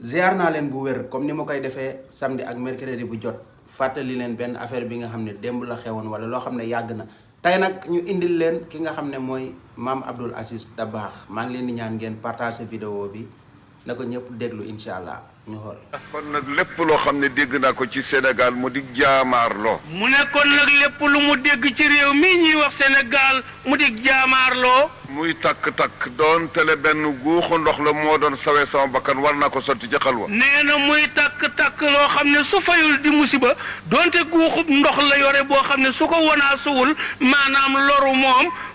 ziar naa leen bu wér comme ni ma koy defee samedi ak mercredi bu jot fàttali leen benn affaire bi nga xam ne démb la xewoon wala loo xam ne yàgg na tey nag ñu indil leen ki nga xam ne mooy Mame Abdoul Aziz Dabakh maa ngi leen di ñaan ngeen partager vidéo bi na ko ñëpp déglu incha allah ñu xool. kon nag lépp loo xam ne dégg naa ko ci Sénégal mu di jaamaarloo. mu ne kon nag lépp lu mu dégg ci réew mi ñuy wax Sénégal mu di jaamaarloo. muy takk-takk doon tele benn guuxu ndox la moo doon sawee sama bakkan war naa ko sotti ci xalwa. nee na muy takk-takk loo xam ne su fayul di musiba donte guuxub ndox la yore boo xam ne su ko wanaasuwul maanaam loru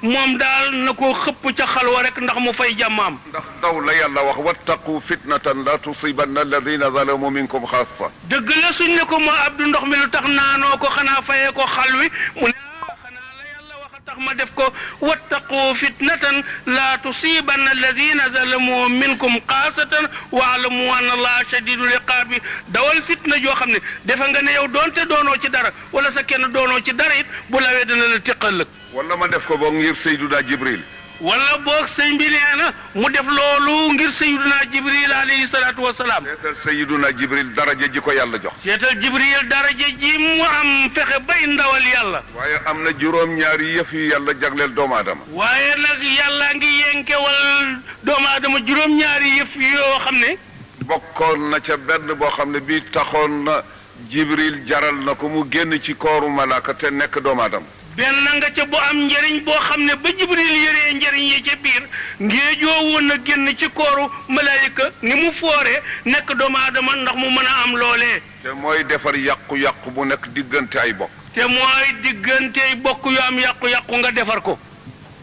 moom daal na ko xëpp ca xalwa rek ndax mu fay jàmmaam. ndax daw la yàlla wax wattaqu fitnatan la tusibanna alladina zalamu minkum xaassa. dëgg la suñ ne ko moo Abdou ndox mi lu tax naanoo ko xanaa fayee ko xal wi mu ne xanaa la yàlla wax a tax ma def ko wattaqu fitnatan la tusibanna alladina zalamu minkum xaasatan waalamu anna allaha shadidul iqaabi dawal fitna joo xam ne defe nga ne yow doonte doonoo ci dara wala sa kenn doonoo ci dara it bu lawee dana la tiqal. wala ma def ko boog ngir Seydina Jibril. wala boog sëñ bi nee na mu def loolu ngir Seydina Jibril alayhi salaatu wa salaam. seetal Seydina Jibril daraja ji ko yàlla jox. seetal Jibril daraja ji mu am fexe bay ndawal yàlla. waaye am na juróom-ñaari yëf yu yàlla jagleel doomu aadama. waaye nag yàlla ngi yenkewal doomu aadama juróom-ñaari yëf yoo xam ne. bokkoon na ca benn boo xam ne bii taxoon na Jibril jaral na ko mu génn ci kooru malaaka te nekk doomu aadama. benn nga ca bu am njëriñ boo xam ne ba Jibril yëree njëriñ yi ca biir ngéejoo woon na génn ci kooru malaayika ni mu fooree nekk doomu aadama ndax mu mën a am loolee. te mooy defar yàqu-yàqu bu nekk diggante ay bokk. te mooy diggante bokk yu am yàqu-yàqu nga defar ko.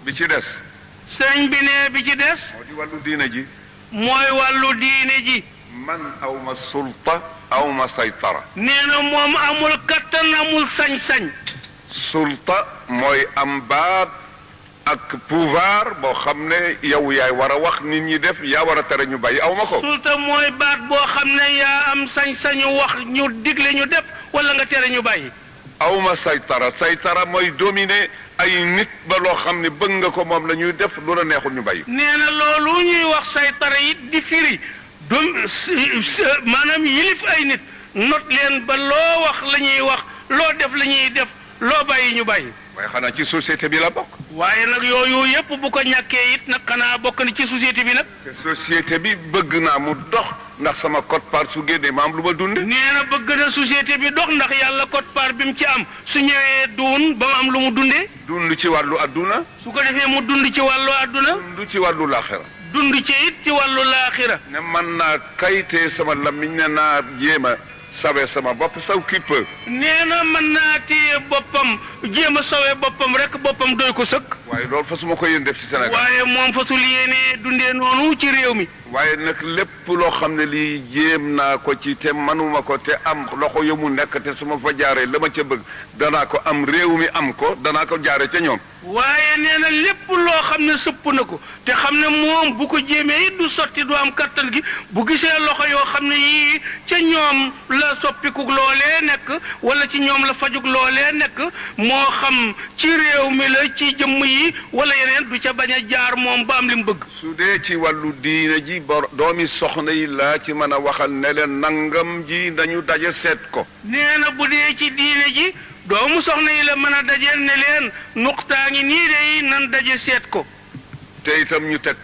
bi ci des. sëñ bi ne bi ci des. moo di wàllu diine ji. mooy wàllu diine ji. man awma sulta awma saytara. nee na moom amul kattan amul sañ-sañ. sulta mooy am baat ak pouvoir boo xam ne yow yaay war a wax nit ñi def yaa war a tere ñu bàyyi aw ma ko. sulta mooy baat boo xam ne yaa am sañ-sañu wax ñu digle ñu def wala nga tere ñu bàyyi. aw ma saytara mooy dominer ay nit ba loo xam ne bëgg nga ko moom la ñuy def lu la neexul ñu bàyyi. nee na loolu ñuy wax saytara yi di firi maanaam yilif ay nit not leen ba loo wax la ñuy wax loo def la ñuy def. loo bàyyi ñu bàyyi. waaye xanaa ci société bi la bokk. waaye nag yooyu yëpp bu ko ñàkkee it nag xanaa bokk na ci société bi nag. te société bi bëgg naa mu dox ndax sama code part su génnee ma am lu ma dunde. nee na bëgg na société bi dox ndax yàlla code part bi mu ci am su ñëwee duun ba mu am lu mu dundee. dund ci wàllu adduna. su ko defee mu dund ci wàllu adduna. dund ci wàllu laaxira. dund ci it ci wàllu laaxira. ne man naa kayitee sama lamiñ ne naa jéem a sawe sama bopp saw qui peut. nee na mën naa téye boppam jéem a sawee boppam rek boppam doy ko sëkk. waaye loolu fa su ma ko yéen def ci Sénégal. waaye moom fasul yéenee dundee noonu ci réew mi. waaye nag lépp loo xam ne lii jéem naa ko ci te manuma ko te am loxo yu mu nekk te su ma fa jaaree la ma ca bëgg danaa ko am réew mi am ko danaa ko jaare ca ñoom. waaye nee na lépp loo xam ne sëpp na ko te xam ne moom bu ko jéemee it du sotti du am kattan gi bu gisee loxo yoo xam ne yii ca ñoom la soppiku loolee nekk wala ci ñoom la fajug loolee nekk moo xam ci réew mi la ci jëmm yi wala yeneen du ca bañ a jaar moom ba am li mu bëgg. su dee ci wàllu diine ji doomi soxna yi laa ci mën a waxal ne leen nangam ji nañu daje seet ko. nee na bu dee ci diine ji doomu soxna yi la mën a dajeel ne leen nuqtaa ngi nii de nan daje seet ko. te itam ñu teg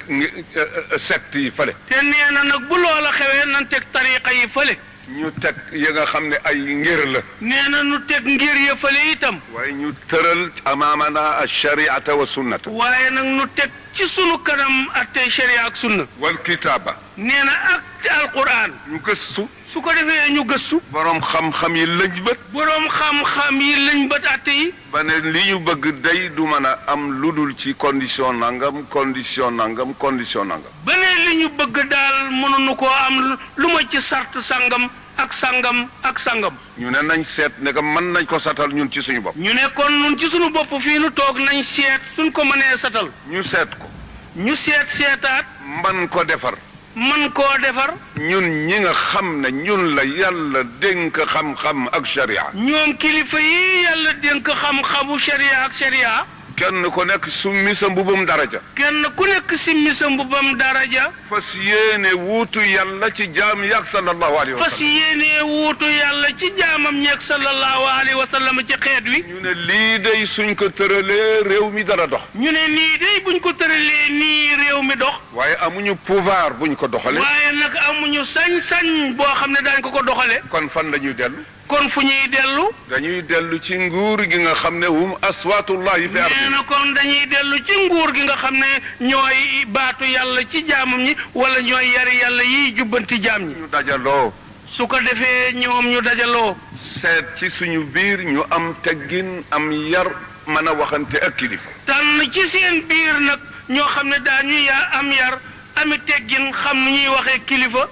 secte yi fële. te nee na nag bu loola xewee nan teg tariqa yi fële. ñu teg yi nga xam ne ay ngir la. nee na nu teg ngir ya fële itam. waaye ñu tëral amaamana ashariata wa sunnata. waaye nag nu teg ci sunu kanam atte sharia ak sunna. wal kitaaba. nee na ak alquran. ñu gëstu. su ko defee ñu gëstu. borom xam-xam yi lëj bët. borom xam-xam yi lañ bët atte yi. ba ne li ñu bëgg day du mën a am lu dul ci condition nangam condition nangam condition nangam. ba ne li ñu bëgg daal mënuñu koo am lu ma ci sart sangam ak sangam ak sangam. ñu ne nañ seet ne que mën nañ ko satal ñun ci suñu bopp. ñu ne kon ñun ci suñu bopp fii nu toog nañ seet suñ ko mënee satal. ñu seet ko. ñu seetaat. man ko defar. man koo defar. ñun ñi nga xam ne ñun la yàlla dénk xam-xam ak sharia. ñoom kilifa yi yàlla dénk xam-xamu sharia ak sharia. kenn ku nekk summi sa mbubum daraja kenn ku nekk simmi sa mbubam daraja fas yéene wuutu yàlla ci jaam yaak sallallahu alayhi wa fas sallam yéene wuutu yàlla ci jaamam ñeeg sallallahu alayhi wa sallam ci xeet wi ñu ne lii day suñ ko tëralee réew mi dana dox ñu ne nii day buñ ko tëralee nii réew mi dox waaye amuñu pouvoir buñ ko doxale waaye nag amuñu sañ-sañ boo xam ne daañ ko doxale kon fan la ñuy dellu kon fu ñuy dellu dañuy dellu ci nguur gi nga xam ne hum aswaatullahi fi ardi nee na kon dañuy dellu ci nguur gi nga xam ne ñooy baatu yàlla ci jaamam ñi wala ñooy yari yàlla yiy jubbanti jaam ñi ñu dajaloo su ko defee ñoom ñu dajaloo seet ci suñu biir ñu am teggin am yar mën a waxante ak kilifa tànn ci seen biir nag ñoo xam ne daañu am yar ami teggin xam nu ñuy waxee kilifa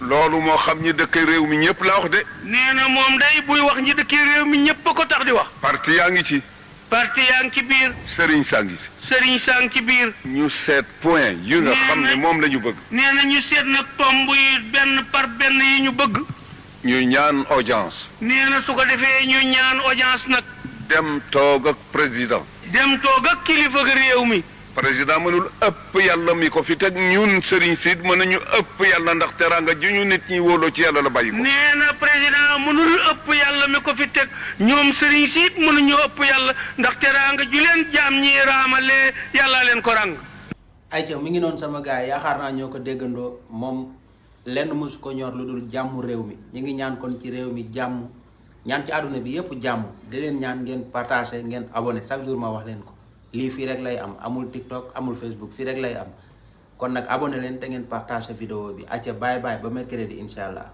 loolu moo xam ñi dëkk réew mi ñëpp la wax de nee na moom day buy wax ñi dëkk réew mi ñëpp a ko tax di wax parti yaa ngi ci parti yaa ngi ci biir sëriñ saa ngi si sëriñ saa ngi ci biir ñu seet point yi nga xam ne moom la ñu bëgg nee na ñu seet nag tomb yi benn par benn yi ñu bëgg ñu ñaan audience nee na su ko defee ñu ñaan audience nag dem toog ak président dem toog ak kilifa ga réew mi président mënul ëpp yàlla mi ko fi teg ñun sëriñ siit mën nañu ëpp yàlla ndax teraanga ju ñu nit ñi wóoloo ci yàlla la bàyyi ko nee na président mënul ëpp yàlla mi ko fi teg ñoom sëriñ siit mënuñu ëpp yàlla ndax teraanga ju leen jaam ñi raamalee yàlla leen ko ràng ayca mi ngi noonu sama gars yi yaakaar naa ñoo ko déggandoo moom lenn mosu ko ñor lu dul jàmm réew mi ñu ngi ñaan kon ci réew mi jàmm ñaan ci àdduna bi yépp jàmm di leen ñaan ngeen partagé ngeen abonné chaque jour ma wax leen ko lii fii rek lay am amul TikTok amul Facebook fii rek lay am kon nag abonné leen te ngeen partagé vidéo bi acca bye bye ba mercredi incha allah.